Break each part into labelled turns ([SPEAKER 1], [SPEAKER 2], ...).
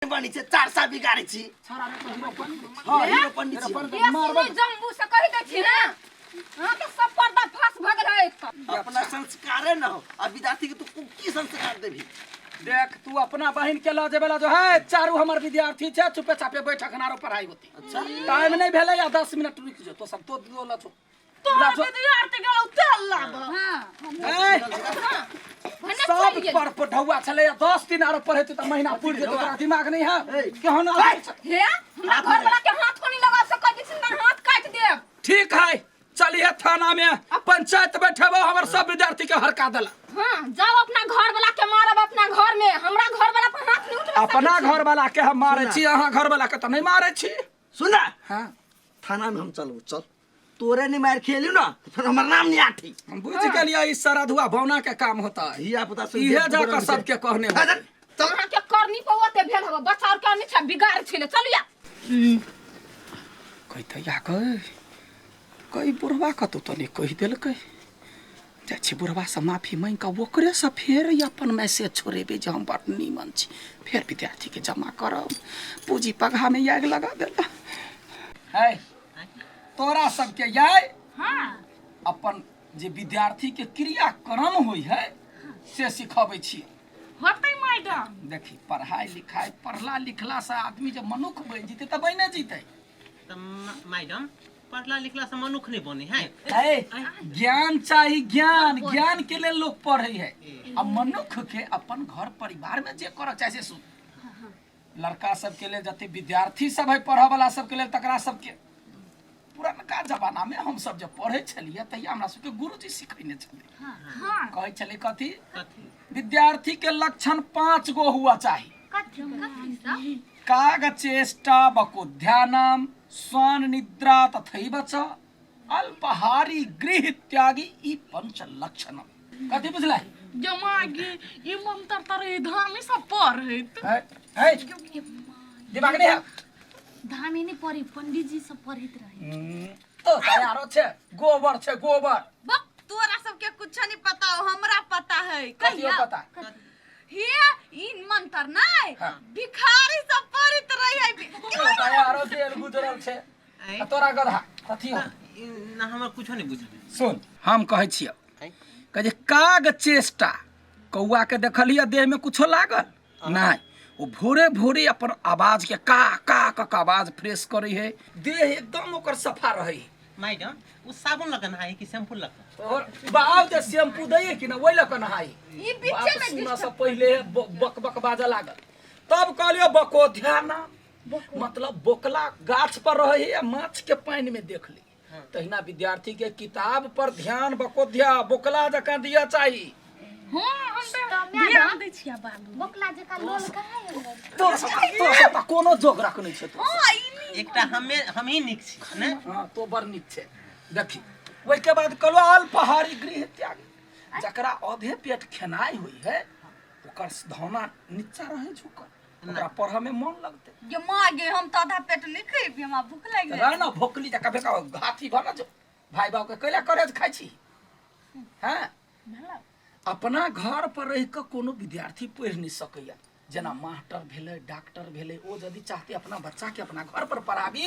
[SPEAKER 1] बनी छै चार साल बिगाड़े छी।
[SPEAKER 2] छाड़ा रे, तो हीरो पंडित।
[SPEAKER 1] हां, हीरो पंडित छी।
[SPEAKER 3] ये सुनी, जम्बू से कहि दै छी ने, अहाँ के सब पर्दा फास भऽ गेल है एतऽ।
[SPEAKER 1] अपना संस्कारे न हो आ विद्यार्थी के तू की संस्कार देबी?
[SPEAKER 2] देख, तू अपना बहिन के लऽ जेबे ला जो है, चारू हमर विद्यार्थी छै, चुपे चापे बैठक नारो पढ़ाई होती।
[SPEAKER 1] अच्छा,
[SPEAKER 2] टाइम नहीं भेलै या 10 मिनट रुक जो, तो सब तो दो लछो।
[SPEAKER 4] तोहर विद्यार्थी गेलौ तेल लाबऽ।
[SPEAKER 3] हाँ।
[SPEAKER 2] ए,
[SPEAKER 3] भने
[SPEAKER 2] सब
[SPEAKER 3] चलि गेल।
[SPEAKER 2] पर पढ़ौआ छलै या 10 दिन आरो पढ़ेतै तऽ महीना पुरि जेतै। तोरा दिमाग नहीं है? केहन आदमी छै?
[SPEAKER 3] हे, हमरा घर वाला के हाथ कोनी लगा से कहि दै छी ने, हाथ काटि देब।
[SPEAKER 2] ठीक है, चलिए थाना में पंचायत बैठेबो, हमर सब विद्यार्थी के हरका देला।
[SPEAKER 3] हाँ, जाओ, अपना घर वाला के मारब अपना घर में, हमरा घर वाला पर हाथ नहीं उठबे।
[SPEAKER 2] अपना घर वाला के हम मारे छी, अहाँ घर वाला के तऽ नहीं मारे छी।
[SPEAKER 1] सुन ना।
[SPEAKER 2] हाँ।
[SPEAKER 1] थाना में हम चलबो, चल। तोरे नहीं मार खेली ना तो फिर हमर नाम नहीं आठी।
[SPEAKER 2] हम बुझ गेलियै, ई सरधुआ बौना के काम होता है।
[SPEAKER 1] धिया पुता सुन।
[SPEAKER 2] इहे जाकर सबके कहने हो।
[SPEAKER 1] चल।
[SPEAKER 3] अहाँ के करनी पर ओते भेल हबे, बच्चा और के नहीं छै, बिगाड़ छेले। चलू या।
[SPEAKER 2] कहिते या कहि कहि बुढ़वा कतौ तनी कहि देलकै। जाइ छी बुढ़वासँ माफी मांगि कऽ ओकरेसँ फेर ई अपन मैसेज छोड़ेबै जे हम बड़ नीमन छी। फेर विद्यार्थीके जमा करब, पूँजी पगहामे आगि लगा देला है तोरा सबके। याय अपन जे विद्यार्थी के क्रियाक्रम होइ है से सिखबै छी।
[SPEAKER 4] होतै मैडम।
[SPEAKER 2] देखी, पढ़ाई लिखाई पढ़ला लिखला से आदमी जब मनुख बनि जेतै तऽ बनि जेतै।
[SPEAKER 5] तऽ मैडम, पढ़ला लिखला से मनुख नहीं बने है?
[SPEAKER 2] है, ज्ञान चाही, ज्ञान। ज्ञान के लेल लोग पढ़े है आ मनुख के अपन घर परिवार में जे करऽ चाहे से। सुन, लड़का सबके लेल, जते विद्यार्थी सब है पढ़ऽ वाला सबके लेल, तकरा सबके पुरनका जमाना में हम सब जब पढ़े छलियै तहिया हमरा सबके गुरुजी सिखेने छलै। कहै छलै कथी?
[SPEAKER 5] कथी?
[SPEAKER 2] विद्यार्थी के लक्षण 5 गो हुआ चाही।
[SPEAKER 6] कथी कथी सब?
[SPEAKER 2] काग चेष्टा बको ध्यानम स्वान निद्रा तथैव च अल्पहारी गृह त्यागी, ई पंच लक्षणम। कथी बुझलै?
[SPEAKER 4] जमा गे, ई मंत्र तर ई धामी सब पढ़ैत
[SPEAKER 2] है है, दिमाग नहीं है?
[SPEAKER 6] धामी नहीं पढ़ी, पंडित जी सब पढ़ैत रहे।
[SPEAKER 2] तो तैयारो छै, गोबर छै गोबर।
[SPEAKER 4] बक, तोरा सबके कुछ नहीं पता हो, हमरा पता है।
[SPEAKER 2] कथियो?
[SPEAKER 4] कहिया
[SPEAKER 2] पता।
[SPEAKER 4] हे, ई मंत्र नहीं भिखारी सब पढ़ैत रहे।
[SPEAKER 2] तो तैयारो गेल गुजरल छै। आ तोरा गधा कथी हो?
[SPEAKER 5] ना, हमरा कुछो नहीं बुझल।
[SPEAKER 2] सुन, हम कहै छियौ, कहै छै काग चेष्टा। कौआ के देखलियै देह में कुछो लागल नहीं, ओ भोरे भोरे अपन आवाज के का का का का आवाज फ्रेश करे है, देह एकदम ओकर सफा रहे है।
[SPEAKER 5] मैडम, उ साबुन लगा नहाई कि शैम्पू लगा?
[SPEAKER 2] और बाप जे शैम्पू दैए कि ना, ओहि लऽ कऽ नहाई।
[SPEAKER 3] ई बीचे में
[SPEAKER 2] सुनऽ से पहिले बक बक बाजऽ लागल। तब कहलियो बको ध्यान, मतलब बोकला गाछ पर रहे है आ माछ के पानि में देख ली, तहिना विद्यार्थी के किताब पर ध्यान बकोध्या बोकला जकाँ दिया चाही।
[SPEAKER 4] हाँ, हम
[SPEAKER 6] तऽ
[SPEAKER 4] तऽ ध्यान दै छियै बाबू।
[SPEAKER 6] बोकला जकाँ लोल कहाँ एलै?
[SPEAKER 2] तोर सब तऽ कोनो जोग रखने छै तोर सब।
[SPEAKER 5] एकटा हमे हम ही नीक छी ने?
[SPEAKER 2] हाँ, तो बड़ नीक छै। देखी, ओहिके बाद कहलो अल्पहारी गृह त्याग, जकरा आधे पेट खेनाइ होइ है ओकर धौना नीचा रहे झुकल, ओकरा पढ़ऽ में मन लगतै।
[SPEAKER 4] गे माँ गे, हम तऽ आधा पेट नहीं खेबी, हमरा भूख लागि
[SPEAKER 2] रह न भोकली जकाँ बेका हाथी भऽ न जो। भाई बाप के कैला करेज खाइ छी? हैं, अपना घर पर रहि कऽ कोनो विद्यार्थी पढ़ि नहि सकैया। जेना मास्टर भेलै, डॉक्टर भेलै, ओ यदि चाहते अपना बच्चा के अपना घर पर पढ़ाबी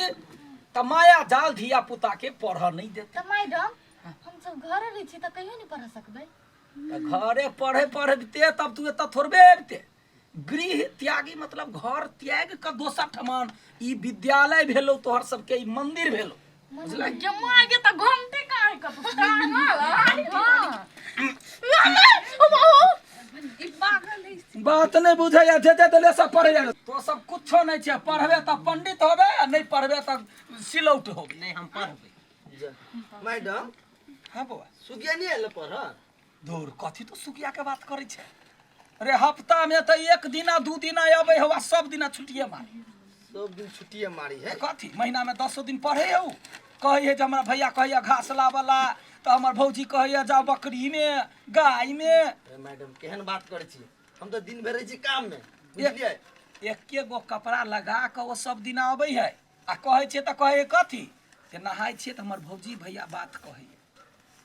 [SPEAKER 2] तऽ माया जाल धिया पुता के पढ़ऽ नहि देतै।
[SPEAKER 6] तऽ मैडम, हम सब घरे रहै छी तऽ कहियो नहि पढ़ सकबै?
[SPEAKER 2] तऽ घरे पढ़े पढ़बिते तब तू एतऽ थोड़बे अबिते। गृह त्यागी मतलब घर त्याग कऽ दोसर ठमान। ई विद्यालय भेलौ तोहर सबके, ई मंदिर भेलौ, बुझलै?
[SPEAKER 4] गे माँ गे, तऽ घंटी काहे कऽ ई पागल है।
[SPEAKER 2] बात नहीं बुझैया, जे जे देले सब पढ़े जाए। तो सब कुछो नहीं छै, पढ़बे तऽ पंडित होबे आ नहीं पढ़बे तऽ सिलौट होबे।
[SPEAKER 5] नहीं, हम पढ़बै।
[SPEAKER 1] मैडम।
[SPEAKER 2] हाँ बौआ।
[SPEAKER 1] सुगिया नहीं आयल पढ़?
[SPEAKER 2] दूर, कथी तो सुगिया के बात करै छै रे? हफ्ता में तऽ एक दिना दू दिना अबै हवा, सब दिना छुट्टिए मारी।
[SPEAKER 1] सब दिन छुट्टिए मारी है।
[SPEAKER 2] कथी महीना में 10 दिन पढ़े हौ? कहै है जे हमरा भैया कहैया घास लाबला, तऽ हमर भौजी कहैया जाओ बकरी में गाय में।
[SPEAKER 1] ए मैडम, केहन बात करै छी? हम तऽ दिन भरि रहै छी काम में, बुझलियै?
[SPEAKER 2] एके गो कपड़ा लगा कऽ ओ सब दिना अबै है आ कहै छियै तऽ कहै है कथी जे नहाय छियै तऽ हमर भौजी भैया बात कहैया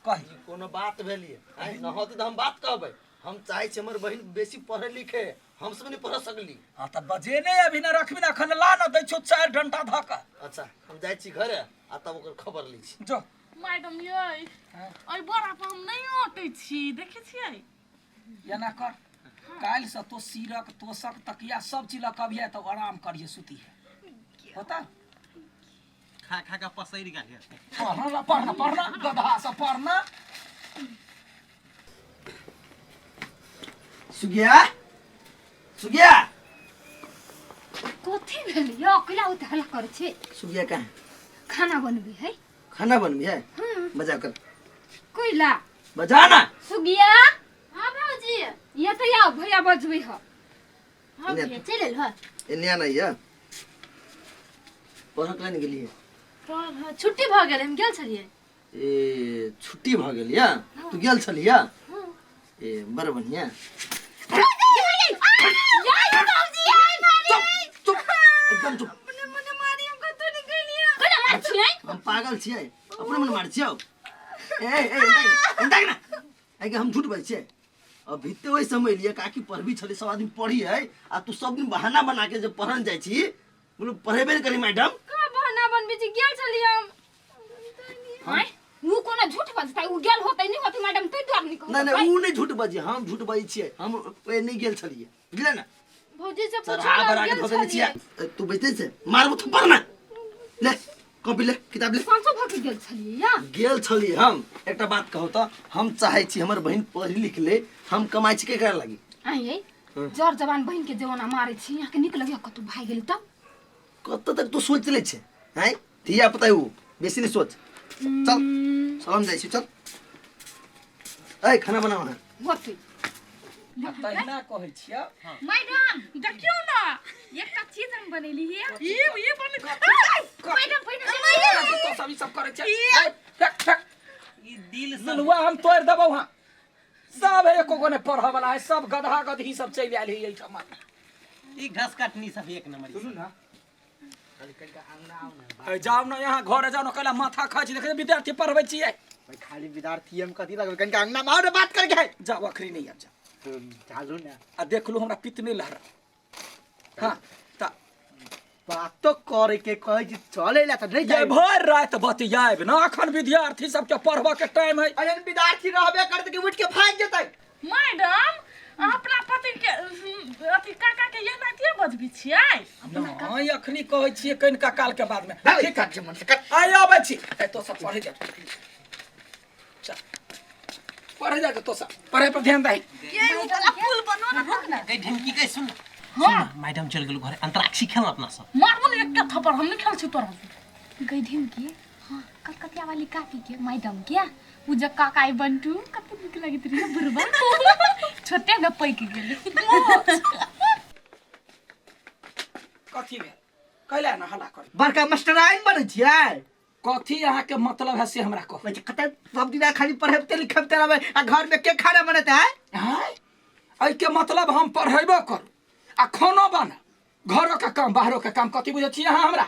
[SPEAKER 2] कही।
[SPEAKER 1] ई कोनो बात भेलियै? आँय, नहौतै तऽ हम बात कहबै? हम चाहै छी हमर बहिन बेसी पढ़े लिखे, हम सब नहीं पढ़ सकली।
[SPEAKER 2] हाँ तऽ बजेने अभी न रखबी न, अखन ला न दै छौ 4 डंटा धऽ कऽ।
[SPEAKER 1] अच्छा हम जाइ छी घरे आ तब ओकर खबर लै छी।
[SPEAKER 2] जो।
[SPEAKER 6] मैडम यै, एहि बोरा पर हम नहि अटै छी, देखै छियै?
[SPEAKER 2] एना कर, काल्हिसँ तो सीरक तोसक तकिया सब चीज लऽ कऽ अबिहे तऽ आराम करिहे, सुतिहे। होता?
[SPEAKER 5] खा खा के पसरि गेल है।
[SPEAKER 2] पढ़ना पढ़ना पढ़ना गधा से पढ़ना।
[SPEAKER 1] सुगिया, सुगिया।
[SPEAKER 3] कथी भेल यो? कैला ओते हल्ला करै छी?
[SPEAKER 1] सुगिया कहाँ?
[SPEAKER 3] खाना बनबी है।
[SPEAKER 1] खाना बनबी है? बजा कर।
[SPEAKER 3] कैला?
[SPEAKER 1] बजा ना।
[SPEAKER 3] सुगिया।
[SPEAKER 6] हाँ भौजी।
[SPEAKER 3] ये तो आओ भैया बजबै ह।
[SPEAKER 6] हाँ भैया चलि एल ह।
[SPEAKER 1] एने आना ये। पढ़ऽ कहाँ गेलियै?
[SPEAKER 6] पढ़ छुट्टी भऽ गेल, हम गेल छलियै।
[SPEAKER 1] ए छुट्टी भऽ गेल या? तू गेल छलिया? ए बड़ बढ़िया। चुप चुप एकदम चुप।
[SPEAKER 3] कैला मारै छियै?
[SPEAKER 1] हम पागल छियै, अपने मन मारै छियौ। ए ए एंदा ना आइ हम झूठ बजै छियै? अभी ते ओहि समय लिए काकी पढ़बी छलै, सब आदमी पढ़ी है आ तू सब दिन बहाना बना के जे पढ़न जाइ छी, बोलू पढ़ेबे नहि करी मैडम।
[SPEAKER 6] कहाँ बहाना बनबै छी, गेल छलियै हम।
[SPEAKER 3] आँय, उ कोना झूठ बजतै? उ गेल होतै नहि होतै मैडम, तै दुआरे नहि कहै।
[SPEAKER 1] नहि नहि, उ नहि झूठ बजी, हम झूठ बजै छियै। हम ओहि नहि गेल छलियै, बुझले ने?
[SPEAKER 6] भौजी से पूछू
[SPEAKER 1] चढ़ा
[SPEAKER 6] ना,
[SPEAKER 1] बढ़ा के
[SPEAKER 6] गेल
[SPEAKER 1] धऽ देने
[SPEAKER 6] छलियै।
[SPEAKER 1] छियै। तू बजते छै, मारबो थप्पड़ ना। ले कॉपी ले, किताब ले।
[SPEAKER 3] सांचो भऽ के गेल छलियै या?
[SPEAKER 1] गेल छलियै हम। एकटा बात कहू तऽ, हम चाहै छी हमर बहिन पढ़ि लिख ले, हम कमाइ छी केकरा लागी?
[SPEAKER 3] आँय यै, जर जवान बहिन के जवाना मारै छी, अहाँके नीक लगैया? कतौ भागि गेलै तब?
[SPEAKER 1] कतऽ तक तू सोच लै छै? आँय धिया पुता उ, बेसी नहि सोच। चल चल, हम जाइ छी, चल। ऐ खाना बनाओ ना।
[SPEAKER 3] होतै।
[SPEAKER 2] तहिना कहै छियै।
[SPEAKER 4] मैडम
[SPEAKER 6] देखियौ ना, एकटा चीज हम बनेली है। ई बन
[SPEAKER 4] मैडम पहिने
[SPEAKER 2] तो सब ई सब करै छै। ए, फेक फेक।
[SPEAKER 5] ई दिल से
[SPEAKER 2] ललुआ हम तोड़ि देबौ। हाँ सब एको गो नहि पढ़ऽ वाला है, सब गधा गधी सब चलि आयल है एहिठाम।
[SPEAKER 5] ई घस कटनी सब एक नंबर।
[SPEAKER 7] सुनू ना, खाली कनिका अंगना आउ ना।
[SPEAKER 2] ए, जाउ ने यहाँ घरे जाउ ने, कैला माथा खाइ छी? देखै विद्यार्थी पढ़बै छियै।
[SPEAKER 7] भाई खाली विद्यार्थी हम कथी लगबै, कनिका अंगना में आओ ना, बात करके है।
[SPEAKER 2] जाउ, अखरी नहि आब, जाउ।
[SPEAKER 7] तो चालू ना।
[SPEAKER 2] आ देखलू हमरा पित्त नहि लहरा। हाँ तऽ
[SPEAKER 7] बात तो करे के कहै छी, चले ला तऽ नहीं
[SPEAKER 2] ये
[SPEAKER 7] जाय।
[SPEAKER 2] भरि राति बतियाएब ना, अखन विद्यार्थी सबके पढ़बऽ के टाइम है।
[SPEAKER 7] अरे विद्यार्थी रहबे करते कि उठ के भाग जेतै?
[SPEAKER 6] मैडम, अहाँ अपना पति के अथी काका के एनाहिते बजबै छियै?
[SPEAKER 2] नहि, अखनी कहै छियै, कनिका काल के बाद में। ठीक है।
[SPEAKER 7] मन से कर।
[SPEAKER 2] आइ आबै छी। ए तो सब पढ़े जा, चल पढ़े जा, तो सब पढ़े पर ध्यान दही।
[SPEAKER 4] ये उ वाला पुल बनो ना, रुक ना।
[SPEAKER 5] गई ढिमकी गई, सुन हाँ मैडम चल गेलू घरे, अंतराक्षी खेल अपना सब।
[SPEAKER 6] मारबो ने एकटा थप्पड़, हम नहि खेल छी तोरा।
[SPEAKER 8] गई ढिमकी, हाँ कलकतिया वाली काकी के मैडम के उ जे काका आई बंटू कते नीक लगैत रहे बुढ़बा, छोटे में पैक गेलै।
[SPEAKER 2] कथी भेल? कैला ना हल्ला कर?
[SPEAKER 7] बड़का मास्टराइन बनै छियै।
[SPEAKER 2] कथी अहाँके मतलब है से हमरा कहू।
[SPEAKER 7] वैसे कते सब दिना खाली पढ़ेबते लिखेबते रहबै आ घर में के खाना बनेतै है?
[SPEAKER 2] आँय, एहिके मतलब हम पढ़ेबो करू आ खानो बना, घरो के काम बाहरो के काम? कथी बुझै छियै अहाँ हमरा?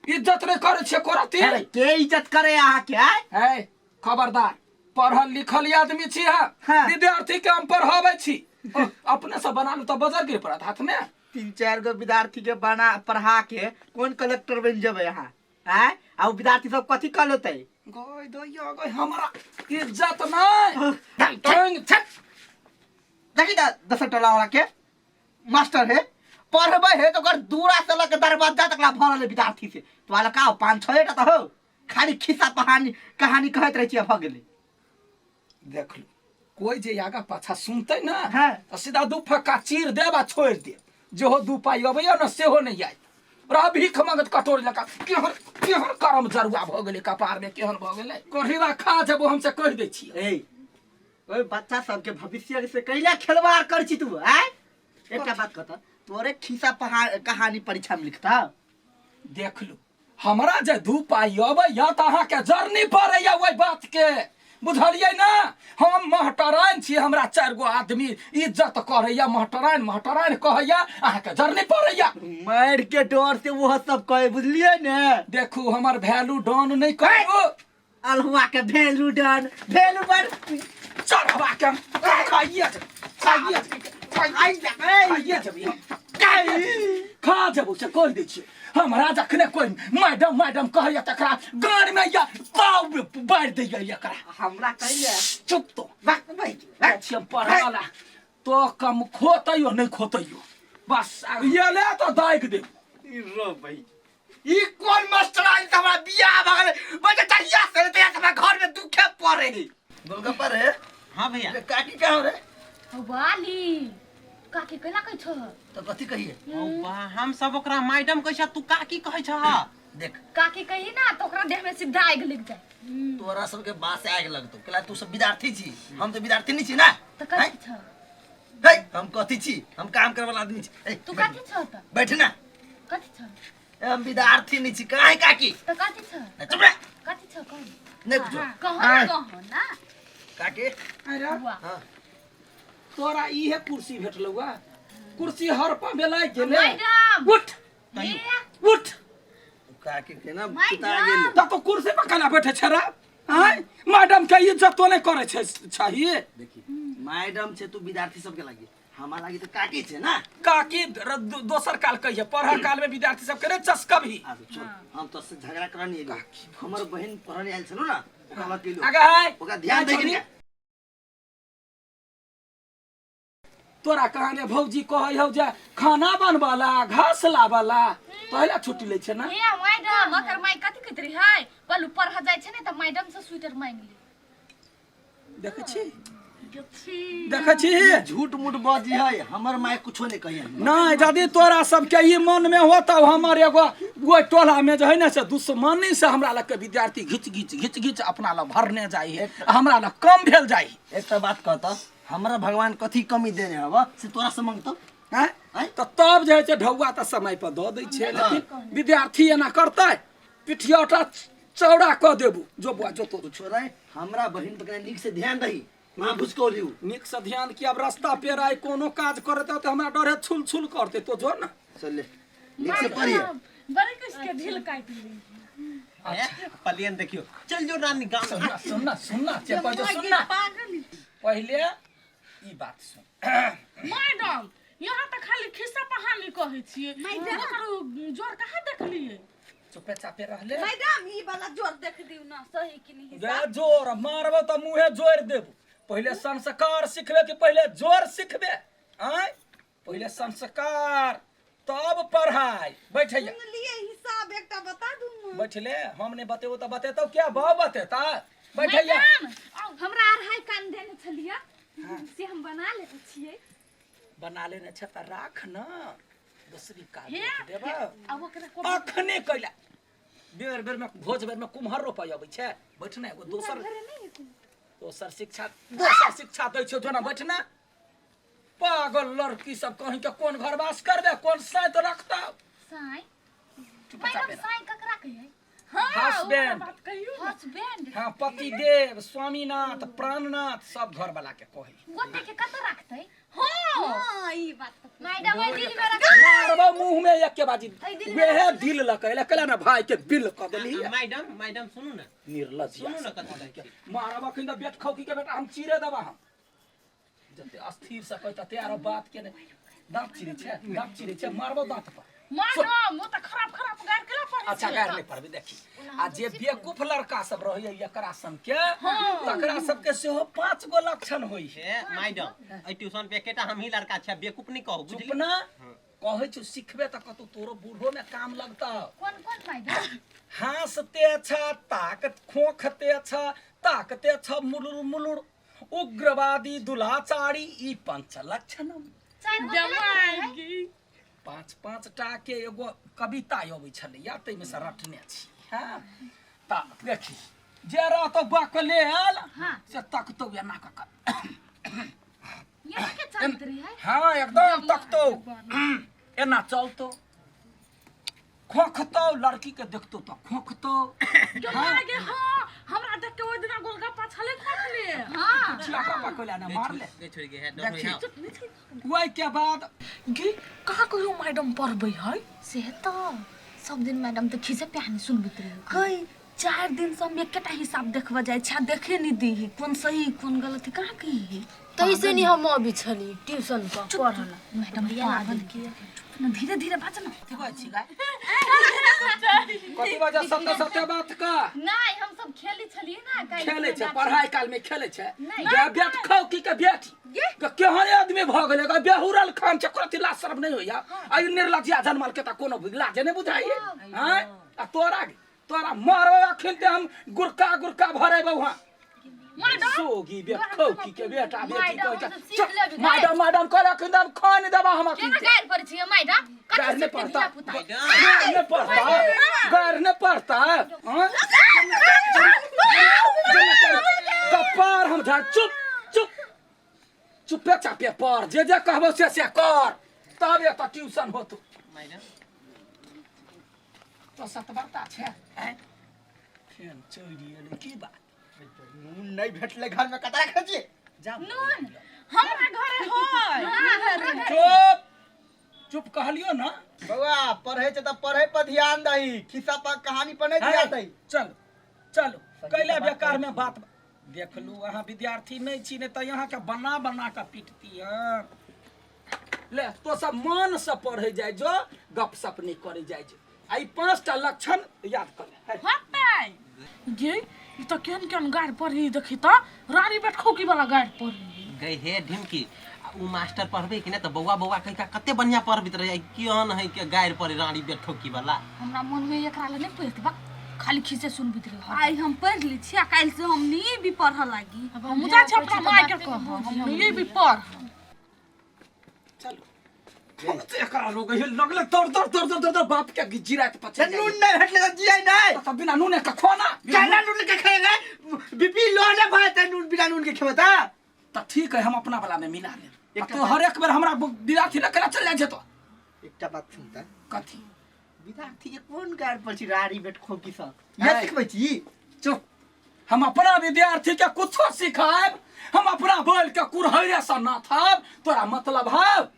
[SPEAKER 2] इज्जत नहि करै छियै कोरती।
[SPEAKER 7] अरे के इज्जत करे अहाँ के आय?
[SPEAKER 2] है खबरदार, पढ़ल लिखल आदमी छी हम।
[SPEAKER 7] हाँ।
[SPEAKER 2] विद्यार्थी के हम पढ़ाबै छी, अपने से बना लू तऽ बजर गिर पड़त हाथ में।
[SPEAKER 7] 3-4 गो विद्यार्थी के बना पढ़ा के कोन कलेक्टर बन जेबै अहाँ आय? आ उ विद्यार्थी सब कथी कह लेतै?
[SPEAKER 2] गय दैया गय, हमरा इज्जत नहि टांग छक।
[SPEAKER 7] देखी ना, दसर टोला वाला के मास्टर है, पढ़बै है तो ओकर दूरा से लऽ के दरवाजा तक ला भरल है विद्यार्थी से। तो वाला का 5-6 टा तऽ हो, खाली खिस्सा कहानी कहानी कहैत रहै छियै, भऽ गेलै।
[SPEAKER 2] देख लू, कोई जे आगा पाछा सुनतै ना,
[SPEAKER 7] हाँ।
[SPEAKER 2] तऽ सीधा दू फक्का चीर देब आ छोड़ि देब। जेहो दू पाइ अबैया ने सेहो नहि आयत, रह भीख मंगत कटोर जकाँ। केहन केहन करम जरुआ भऽ गेलै कपार में, केहन भऽ गेलै कोढ़िवा खा जेबो हम से कहि दै छियै।
[SPEAKER 7] ए ओहि बच्चा सबके भविष्य से कैला खेलवाड़ कर छी तू आय? एकटा बात कहता, तोरे खिस्सा कहानी परीक्षा में लिखता।
[SPEAKER 2] देख लू, हमरा जे दू पाइ अबैया तऽ अहाँके जरनी पड़ैया ओहि बात के, बुझलियै ने? हम महटराइन छी, हमरा 4 गो आदमी इज्जत करैया, महटराइन महटराइन कहैया, अहाँके जरनी पड़ैया।
[SPEAKER 7] मारि के डर से वो सब कहे, बुझलियै ने?
[SPEAKER 2] देखू, हमर वैल्यू डाउन नहि करू।
[SPEAKER 7] अल्हुआ के वैल्यू डाउन, वैल्यू बड़
[SPEAKER 2] चढ़वा के खाइए खाइए।
[SPEAKER 7] आई जा
[SPEAKER 2] खाइए जेबी खा जेबो से कहि दै छियै हमरा जखने कोइ मैडम मैडम कहैया तकरा गाड़ में या पाव बारि दैया एकरा
[SPEAKER 7] हमरा कहिया
[SPEAKER 2] चुप तो
[SPEAKER 7] बाक भाई
[SPEAKER 2] जाइ छियै हम पढ़ै ला तो कम खोतैयो नहि खोतैयो बस आ ये ले तो दागि देब
[SPEAKER 7] ई रो भाई ई कोन मास्टर आइल त हमरा बियाह भ गेलै बच्चा जहिया से तहिया से हमरा घर में दुखे पड़े है
[SPEAKER 1] गोलगप्पा रे
[SPEAKER 5] हाँ भैया
[SPEAKER 1] रे काकी कहाँ रे
[SPEAKER 8] वाली काकी केना कहै छह
[SPEAKER 1] तो कथी कहिए
[SPEAKER 5] ओ बा हम सब ओकरा मैडम कहै छ तू काकी कहै छ
[SPEAKER 1] देख
[SPEAKER 8] काकी कही ना तो ओकरा देह में सीधा आगि लग जाए
[SPEAKER 1] तोरा सबके बात से आग लगतो केला तू सब विद्यार्थी छी हम तो विद्यार्थी नहीं छी ना
[SPEAKER 8] तो कथी छह
[SPEAKER 1] हे हम कथी छी हम काम करे वाला आदमी छी ए,
[SPEAKER 8] तू
[SPEAKER 1] बैठ।
[SPEAKER 8] कथी छह त
[SPEAKER 1] बैठ ना
[SPEAKER 8] कथी छह
[SPEAKER 1] ए, हम विद्यार्थी नहीं छी काहे काकी
[SPEAKER 8] तो कथी छह
[SPEAKER 1] ए, चुप रह
[SPEAKER 8] कथी छह कह
[SPEAKER 1] नहीं पूछो
[SPEAKER 8] कहो ना कहो ना
[SPEAKER 1] काकी
[SPEAKER 2] अरे
[SPEAKER 1] हाँ
[SPEAKER 2] तोरा इहे कुर्सी भेटलौ आ कुर्सी हरपा में लागि गेलै
[SPEAKER 8] मैडम
[SPEAKER 2] उठ
[SPEAKER 8] हे
[SPEAKER 2] उठ
[SPEAKER 1] काकी के ना
[SPEAKER 8] मैडम।
[SPEAKER 1] सुता गेल
[SPEAKER 2] त तो कुर्सी पर केना बैठे छै रे आँय मैडम के इज्जतो नहि करै छै चाहिए
[SPEAKER 1] देखी मैडम छै तू विद्यार्थी सबके लागी हमार लागी तो काकी छै ना
[SPEAKER 2] काकी दोसर काल कहिए पढ़ काल में विद्यार्थी सब के रे चस्कबही
[SPEAKER 1] आ चल हम तो से झगड़ा करनी एलियो हमर बहन पढ़ने आयल छलो ना कहलक कि लो
[SPEAKER 2] आगे है
[SPEAKER 1] ओकरा ध्यान दे के
[SPEAKER 2] तोरा कहने भौजी कहै हौ जे खाना बनबला घास लाबला तहिला छुट्टी लै छै ना
[SPEAKER 8] हे मैडम ओकर माय कथी कहैत रहै पलू पढ़ जाइ छै ने तऽ मैडम से स्वेटर मांगि ले
[SPEAKER 2] देखै छी देखै छी
[SPEAKER 1] झूठ मूठ बजी है हमर माय कुछो नहीं कहिए
[SPEAKER 2] नहि यदि तोरा सबके ई मन में हो तब हमर एगो ओहि टोला में जे है ने से दुश्मनी से हमरा लग के विद्यार्थी घिच घिच घिच घिच अपना लग भरने जाइ है हमरा लग कम भेल जाइ है
[SPEAKER 1] एकटा बात कहता हमरा भगवान कथी कमी देने हवा से तोरा से मंगतो
[SPEAKER 2] आँय?
[SPEAKER 1] आँय?
[SPEAKER 2] तऽ तब जे है से ढौआ तऽ समय पर दऽ दै छै लेकिन विद्यार्थी एना करतै पिठियौटा चौड़ा कऽ देबू जो बुआ जो तो
[SPEAKER 1] छोड़ा हमरा बहिन पर कने नीक से ध्यान दही माँ भुसकौली उ
[SPEAKER 2] नीक से ध्यान की अब रास्ता पेड़ आइ कोनो काज करते तऽ हमरा डरे छुल छुल करते तो जो ना
[SPEAKER 1] चल ले नीक से पढ़िए
[SPEAKER 6] बड़े किसके ढील काटि ली
[SPEAKER 5] पलियन देखियो चल जो रानी गाँव
[SPEAKER 2] सुनना सुनना सुनना चेपा जो सुनना पहिले ई बात सुन
[SPEAKER 6] मैडम यहाँ तऽ खाली खिस्सा कहानी कहै छियै ओकर जोर कहाँ देखलियै
[SPEAKER 2] चुपे चापे रहले
[SPEAKER 4] मैडम ई वाला जोर देख दिउ ना सही कि नहीं
[SPEAKER 2] गे जोर मारबो तऽ मुँहे जोड़ देबो पहिले संस्कार सिखबे कि पहिले जोर सिखबे आँय पहिले संस्कार तब पढ़ाई बैठैया
[SPEAKER 4] सुनलियै हिसाब एकटा बता दू ने
[SPEAKER 2] बैठले हम नहीं बतेबो तऽ बतेतौ क्या बाप बतेता बैठैया
[SPEAKER 8] मैडम हमरा अढ़ाई कान देने छलियै से हम बना लेने छियै
[SPEAKER 2] बना लेने छै तऽ राख न दोसरी काज देबो
[SPEAKER 6] आ ओकरा को
[SPEAKER 2] अखने कैला बेर बेर में भोज बेर में कुम्हर रोपै अबै छै बैठना एगो दोसर दोसर शिक्षा दोसर शिक्षा दै छौ जोना बैठना पागल लड़की सब कहीं के कोन घर वास करबे कोन साइत रखता
[SPEAKER 8] साई
[SPEAKER 2] चुप चाप
[SPEAKER 8] मैडम साई ककरा कहियै
[SPEAKER 6] हाँ
[SPEAKER 2] हस्बैंड
[SPEAKER 6] बात कहियौ ने।
[SPEAKER 8] हस्बैंड
[SPEAKER 2] हाँ पतिदेव स्वामीनाथ प्राणनाथ सब घर वाला के कहे
[SPEAKER 8] गोटे के कत रखतै
[SPEAKER 6] हाँ
[SPEAKER 4] हाँ ई बात तऽ
[SPEAKER 8] मैडम एहि दिल में रख
[SPEAKER 2] मारबो मुंह में एक के बाजी
[SPEAKER 8] एहि दिल में
[SPEAKER 2] वेहे दिल लकै लकला ना भाई के बिल क देली
[SPEAKER 5] मैडम मैडम सुनू ना
[SPEAKER 2] निर्लज
[SPEAKER 5] सुनू ना कथी कहै छी
[SPEAKER 2] मारब अखन तऽ बेट खौकी के बेटा हम चीरे देबा हम जते अस्थिर से कहै तते आरो बात के ने दाँत चिरै छै दाँत चिरै छै मारबो दाँत पर
[SPEAKER 6] मैडम ओ तऽ खराब खराब गारि केला पढ़ै
[SPEAKER 2] अच्छा
[SPEAKER 6] छियै
[SPEAKER 2] गारि नहि पड़बै देखी आ जे बेवकूफ लड़का सब रहैया एकरा सन के तकरा सबके सेहो पांच गो लक्षण होइ है
[SPEAKER 5] ए मैडम एहि ट्यूशन पे एकेटा हमही लड़का छै बेवकूफ नहि कहू
[SPEAKER 2] चुप
[SPEAKER 5] बुझली
[SPEAKER 2] ना कहै छौ सिखबे तऽ कतौ तोरो बूढ़ो में काम लगतौ
[SPEAKER 8] कोन कोन मैडम
[SPEAKER 2] हाँसते छ ताकत खोखते छ ताकते छ मुलुर मुलुर उग्रवादी दुलाचारी ई पंच लक्षणम
[SPEAKER 8] चारि गो केना
[SPEAKER 6] जमाई
[SPEAKER 8] रखतै?
[SPEAKER 6] गी
[SPEAKER 2] पाँच पाँच टा के एगो कविता अबै छलैया ताहिमे से रटने छी हँ तऽ देखी जे रहतौ बकलेल
[SPEAKER 8] हाँ।
[SPEAKER 2] से तकतौ एना कऽ कऽ
[SPEAKER 8] ये के चलत रही
[SPEAKER 2] हाँ एकदम तकतौ एना चलतौ खोखतौ लड़की के देखतौ तऽ खोखतौ
[SPEAKER 6] हाँ गे हाँ हमरा देख के ओहि दिना गोलगप्पा छलै खोखले
[SPEAKER 8] हाँ
[SPEAKER 2] छिलका पकड़ले ना मारले
[SPEAKER 5] गे छोड़ गे है
[SPEAKER 2] देखी ओहि के बाद
[SPEAKER 6] गे कहाँ कहियो मैडम पढ़बै है
[SPEAKER 8] से तो सब दिन मैडम तऽ खिसे प्यानी सुनबैत रहे कई चार दिन से हम एकेटा हिसाब देखबऽ जाइ छै आ देखे नहि दी कोन सही कोन गलत है कहाँ की है
[SPEAKER 9] तैसे नि हम अभी छली ट्यूशन पर पढ़ल
[SPEAKER 8] मैडम पागल के चुप न, धीरे धीरे बाज न।
[SPEAKER 2] कथी बाजै छी गाय? कथी बाजै? सत्य सत्य बात का
[SPEAKER 8] नहीं, हम सब खेली छलिए ना काल्हि।
[SPEAKER 2] खेलै छै पढ़ाई काल में खेलै छै गे बेट खाउ की के बेटी के केहन आदमी भऽ गेलै गे बेहुरल खान छै, कथी लाज शरम नहि होइया? आ ई निर्लज्जिया जनमल के तऽ कोनो लाजे नहि बुझाइए। आँय, आ तोरा तोरा मारबो अखन ते हम गुरका गुरका भरेबौ। वहाँ सोगी बेट खौकी के बेटा बेटी
[SPEAKER 8] मैडम,
[SPEAKER 2] कह के
[SPEAKER 8] हम सब सीख लेबै।
[SPEAKER 2] मैडम मैडम कर अखन हम खान देबा हम अखन
[SPEAKER 8] केना गारि पड़ै छियै मैडम?
[SPEAKER 2] गारि
[SPEAKER 8] कथी
[SPEAKER 2] नहि
[SPEAKER 8] सीखतै
[SPEAKER 2] पड़ता,
[SPEAKER 8] धिया-पुता?
[SPEAKER 2] गारि नहि पड़ता, गारि नहि पड़ता। हाँ? कपार हम झाड़। चुप चुप चुपे चापे पर जे जे कहबो से से कर, तब एतऽ ट्यूशन होतो।
[SPEAKER 5] मैडम
[SPEAKER 2] तो सतबरता छै आँय? फेर चलि गेलै की बात?
[SPEAKER 7] नून नहीं भेटले घर में, कतरा खाइ छियै?
[SPEAKER 2] जा।
[SPEAKER 4] नून हमरा घरे है।
[SPEAKER 2] चुप चुप कहलियो ना।
[SPEAKER 7] बौआ, पढ़े छै तऽ पढ़े पर ध्यान दही, खिस्सा पर कहानी पर नहीं ध्यान दही।
[SPEAKER 2] चलो चलो, कैला बेकार में बात देखलू। अहाँ विद्यार्थी नहीं छी, नहीं तऽ यहाँ के बना बना के पीटती। हँ ले, तो सब मन से पढ़े जाय जो, गप सप नहीं करे जाय जो। आ ई 5टा लक्षण याद कर ले।
[SPEAKER 6] होतै गे, ई तऽ केहन केहन गारि पढ़ी, देखी तऽ रानी बेट खोकी वाला गारि पढ़ी।
[SPEAKER 5] गई हे ढिमकी, आ उ मास्टर पढ़बे कि ना तऽ बौआ बौआ कहि के कते बढ़िया पढ़बित रहे, केहन है के गारि पढ़े रानी बेठोकी वाला।
[SPEAKER 8] हमरा मन में एकरा ले नहीं पढ़ते बा, खाली खिसे सुनबित रहे।
[SPEAKER 4] आइ हम पढ़ ली छी आ काल्हि से हम नहीं भी पढ़ऽ लागी।
[SPEAKER 6] हम जाइ छी अपना माय के कहब, हम नहीं भी पढ़।
[SPEAKER 2] चलो, हम तऽ एकरा लोग हे लगले दौड़ दौड़ दौड़ दौड़ दौड़ बाप के जीरा के पछे।
[SPEAKER 7] से नून नहीं भेटले तऽ जियै नहीं।
[SPEAKER 2] तऽ बिना नूने के खाना
[SPEAKER 7] केना नून के खेबै? बीपी लो ने भए तऽ नून बिना नून के खेबै तऽ
[SPEAKER 2] तऽ ठीक है, हम अपना वाला में मिला लेब। आ तो हर एक बेर हमरा विद्यार्थी लग केना चल जाइ छै तो?
[SPEAKER 7] एकटा बात सुनता।
[SPEAKER 2] कथी?
[SPEAKER 7] विद्यार्थी के कोन गार पर छी राड़ी बेट खोकी सब ये सिखबै छी?
[SPEAKER 2] चुप, हम अपना विद्यार्थी के कुछो सिखायब, हम अपना बोल के कुरहैरे से नाथब, तोरा मतलब है?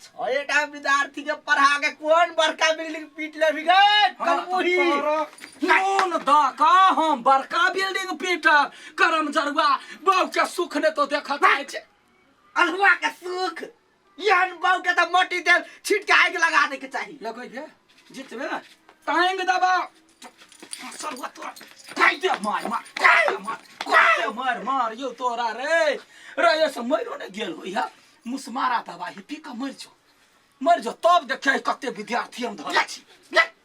[SPEAKER 7] छेटा विद्यार्थी के पढ़ा के कोन बड़का बिल्डिंग पीट लेबी गे कलमुही?
[SPEAKER 2] नून द का हम बड़का बिल्डिंग पीटब। करम जरुआ बहू के सुख ने तो देखत आइ छै।
[SPEAKER 7] अल्हुआ के सुख, एहन बहू के तऽ मोटी तेल छीट के आगि लगा दे के चाही।
[SPEAKER 2] लगै बे जितबे टांग दबा सरुआ तोरा काटि दे, मार मार काटि दे, मार काटि दे, मार मार यौ तोरा रे रे ये से मरियो ने गेल होई है। मुसमारा दवाई पी कऽ मरि जो, मरि जो, तब देखे कते विद्यार्थी हम धरै छी।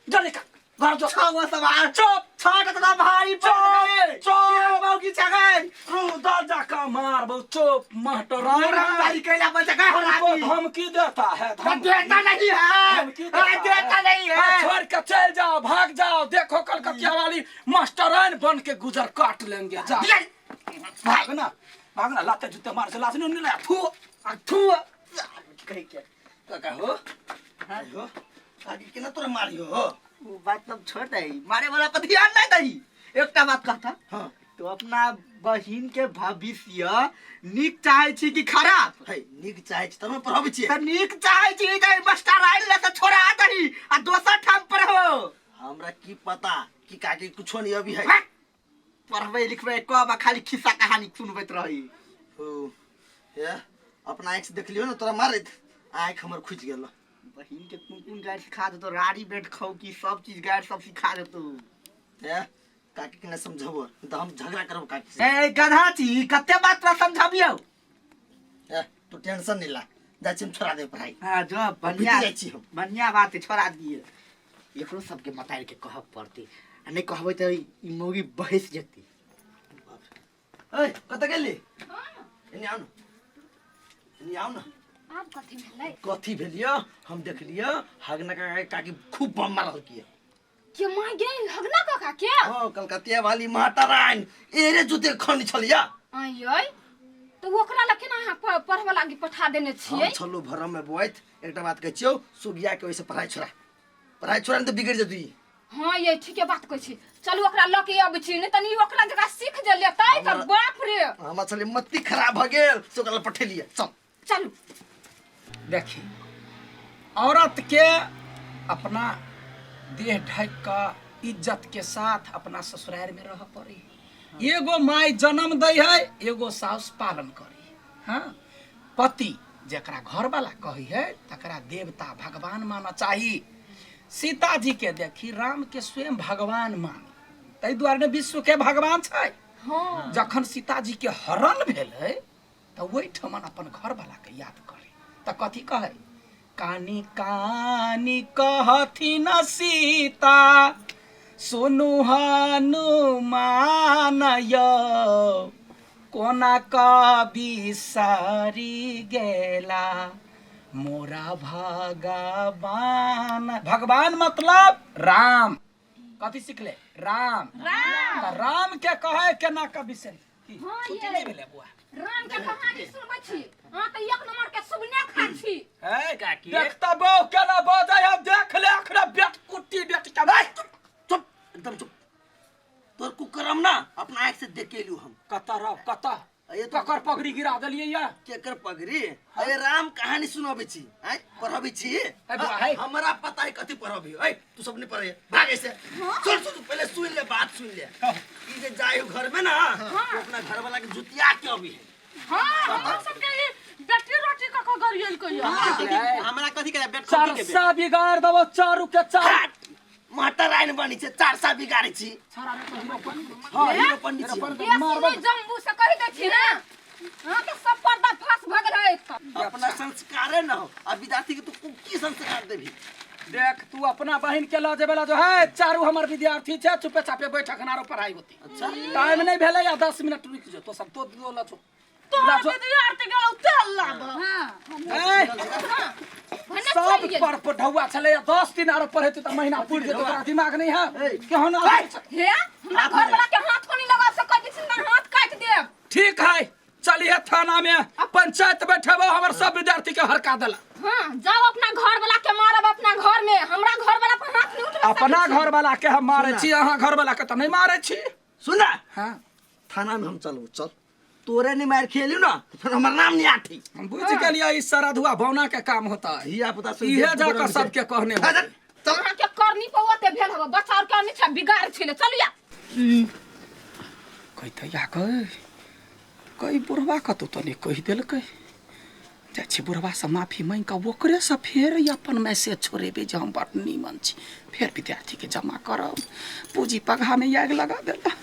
[SPEAKER 2] जल्दी कर घर जो।
[SPEAKER 7] छओ सवार
[SPEAKER 2] चुप।
[SPEAKER 7] छठ तऽ भारी पड़ गेलै।
[SPEAKER 2] चुप।
[SPEAKER 7] बहू की छगै
[SPEAKER 2] रुदा जाका मारबो। चुप मास्टर।
[SPEAKER 7] हरामजादी कैला पर जगह
[SPEAKER 2] हमको
[SPEAKER 7] हरामी
[SPEAKER 2] धमकी देता है? धमकी
[SPEAKER 7] देता नहीं है।
[SPEAKER 2] धमकी देता
[SPEAKER 7] अरे देता
[SPEAKER 2] है।
[SPEAKER 7] नहीं
[SPEAKER 2] हाँ,
[SPEAKER 7] है।
[SPEAKER 2] छोड़ के चल जाओ, भाग जाओ, देखो कलकतिया वाली मास्टराइन बन के गुजर काट लेंगे। जा भागना भागना, लाते जूते मार से लात नहीं नहीं थू
[SPEAKER 7] आ थू कहि के
[SPEAKER 1] काका हो हो, काकी केना तोरा मारियो हो?
[SPEAKER 7] वो बात सब छोड़ दही, मारे वाला पर ध्यान नहीं दही। एकटा बात कहता।
[SPEAKER 1] हाँ।
[SPEAKER 7] तो अपना बहिन के भविष्य नीक चाहे छी कि खराब?
[SPEAKER 1] है, नीक चाहे छी तब ने पढ़ाबै छियै।
[SPEAKER 7] तऽ नीक चाहे छी तऽ मास्टर आयल ले तऽ छोड़ा दही आ दोसर ठाम पढ़ो।
[SPEAKER 1] हमरा की पता कि काकी कुछो नहीं अभी है।
[SPEAKER 7] पढ़बै लिखबै कब आ खाली खिस्सा कहानी सुनबैत रही।
[SPEAKER 1] ओ हे, अपना आँखि से देखलियो ने तोरा मारैत, आँखि हमर खुजि गेल।
[SPEAKER 7] बहिन के कोन कोन गारि सिखा देतो, राड़ी बेट खौ की सब चीज गारि सब सिखा देतो।
[SPEAKER 1] हे काकी के नहीं समझबो नहीं तऽ हम झगड़ा करब काकी से।
[SPEAKER 7] ए गधा छी, कते बात तोरा समझाबियौ?
[SPEAKER 1] हे तू टेंशन नहीं ला, जाइ छी हम छोड़ा देब पढ़ाई।
[SPEAKER 7] हाँ जो बढ़िया।
[SPEAKER 1] जाइ छी हम।
[SPEAKER 7] बढ़िया बात है, छोड़ा दिए। एकरो सबके मतारि के कहब पड़तै आ नहि कहबै तऽ ई मौगी बहसि जेतै।
[SPEAKER 1] ओए कतऽ गेली? एने आउ न, एने आउ न।
[SPEAKER 8] आब कथी भेलै?
[SPEAKER 1] कथी भेलियो? हम देखलियो हगना काका के काकी खूब बम मारल किए।
[SPEAKER 8] के माय गे, हगना काका के?
[SPEAKER 1] हाँ, कलकतिया वाली माताराइन एरे जूते खन छलिया।
[SPEAKER 8] आय तऽ ओकरा लग केना अहाँ पढ़बऽ लागी पठा देने
[SPEAKER 1] हम
[SPEAKER 8] छियै?
[SPEAKER 1] छलो भरम में बोआइत। एकटा बात कहै छियौ, सुगिया के ओहिसे पढ़ाई छोड़ा, पढ़ाई छोड़ा नहीं तऽ बिगड़ जेतौ ई।
[SPEAKER 8] हाँ ये ठीके बात कहै छी, चलू ओकरा लऽ के अबै छी, नहि तनी ओकरा जकाँ सीख जे लेतै तऽ बाप रे।
[SPEAKER 1] हमर छलै मत्ती खराब भऽ गेल से ओकरा लग पठेलियै। चल
[SPEAKER 8] चलू।
[SPEAKER 2] देखी, औरत के अपना देह ढक कऽ इज्जत के साथ अपना ससुराल में रह पड़ी। एगो माय जन्म दै है, एगो साउस पालन करी। हाँ, पति जकरा घरवाला कहै है तकरा देवता भगवान मानना चाही। सीता जी के देखी राम के स्वयं भगवान मानी, ताहि दुआरे ने विश्व के भगवान छै। जखन सीता जी के हरण भेलै तऽ ओहिठमन अपन घरवाला के याद करे तऽ कथी कहै? कानी कानी कहथिन सीता सुनु हनुमान यौ, कोना कवि सारी गेला मोरा भगवान। भगवान मतलब राम। कथी सिखले? राम। तऽ राम के कहे केना कवि से की छुट्टी नहि भेलै बुआ?
[SPEAKER 3] राम के कहानी सुनबै छी अहाँ तऽ एक नंबर के सुबने खाइ छी।
[SPEAKER 2] है
[SPEAKER 5] काकी।
[SPEAKER 2] देखता बौ केना बजै है, देख ले अखने बेट कुट्टी बेट के।
[SPEAKER 1] चुप, एकदम चुप। तोर कुकरम ना अपना आँख से देख के एलियो हम।
[SPEAKER 2] कतऽ रह कतऽ?
[SPEAKER 1] अरे तो
[SPEAKER 2] ककर पगड़ी गिरा देलियै या?
[SPEAKER 1] केकर पगड़ी? अरे राम कहानी सुनाबै छी, आँय पढ़बै छी।
[SPEAKER 2] ए बुआ, है।
[SPEAKER 1] हमरा पता है कथी पढ़बी। ऐ तू सब नहीं पढ़े, भाग ऐसे। सुन सुन, पहले सुन ले, बात सुन ले। ई जे जाय घर में ना, तो अपना घर वाला के जुतिया के अभी है।
[SPEAKER 6] हाँ, हमरा सबके ई बेटी रोटी कऽ कऽ गरियल कहियो।
[SPEAKER 5] हमरा कथी के बेट खोटी के बेट?
[SPEAKER 2] चारसा बिगाड़ देबो चारू के चारू।
[SPEAKER 1] हाट, माता रानी बनी छे, चार सा बिगाड़े छी। हाँ, हीरो पंडित छी।
[SPEAKER 3] ये सुनी जम्बू से कहि दै छी ना, अहाँ के सब पर्दा फास भऽ गेल है।
[SPEAKER 1] अपना संस्कारे न हो आ विद्यार्थी के तू की संस्कार देबी?
[SPEAKER 2] देख तू अपना बहिन के लऽ जेबे ला जो है, चारू हमर विद्यार्थी छै, चुपे चापे बैठक नारो पढ़ाई होती।
[SPEAKER 1] अच्छा
[SPEAKER 2] टाइम नहीं भेलै या 10 मिनट रुक जो, तो सब तो दो लचो।
[SPEAKER 6] तोहर विद्यार्थी गेलौ तेल लाबऽ।
[SPEAKER 2] ए, सब पर पढ़ौआ छलै या 10 दिन आरो पढ़ेतै तऽ महीना पुरि जेतै। तोरा दिमाग नहीं है केहन आदमी छै?
[SPEAKER 3] हे, हमरा घर वाला के हाथ कोनी लगा से कहि दै छी ना, हाथ काटि देब।
[SPEAKER 2] ठीक है, चलिए थाना में पंचायत बैठेबो, हमर सब विद्यार्थी के हरका देला।
[SPEAKER 3] हाँ, जाओ अपना घर वाला के मारब अपना घर में, हमरा घर वाला पर हाथ नहीं उठबे।
[SPEAKER 2] अपना घर वाला के हम मारे छी, अहाँ घर वाला के तऽ नहीं मारे छी।
[SPEAKER 1] सुन ना।
[SPEAKER 2] हाँ,
[SPEAKER 1] थाना में हम चलू, चल तोरे नहीं मार खेलियो ना तो फिर हमर नाम नहीं आठी।
[SPEAKER 2] हम बुझ गेलियै ई सरधुआ बौना के काम होता है।
[SPEAKER 1] धिया पुता सुन
[SPEAKER 2] इहे जाकर सबके कहने हो।
[SPEAKER 1] चल।
[SPEAKER 3] अहाँ के करनी पर ओते भेल हबे, बच्चा और के नहीं छै, बिगाड़ छेले। चलू या
[SPEAKER 2] कहि तऽ या गै, कहि बुढ़वा कतौ तनी कहि देलकै। जाइ छी बुढ़वासँ माफी मांगि कऽ ओकरेसँ फेर अपन मैसेज छोड़ेबै जे हम बड़ नीमन छी। फेर विद्यार्थीके जमा करब, पूँजी पगहामे आगि लगा देला।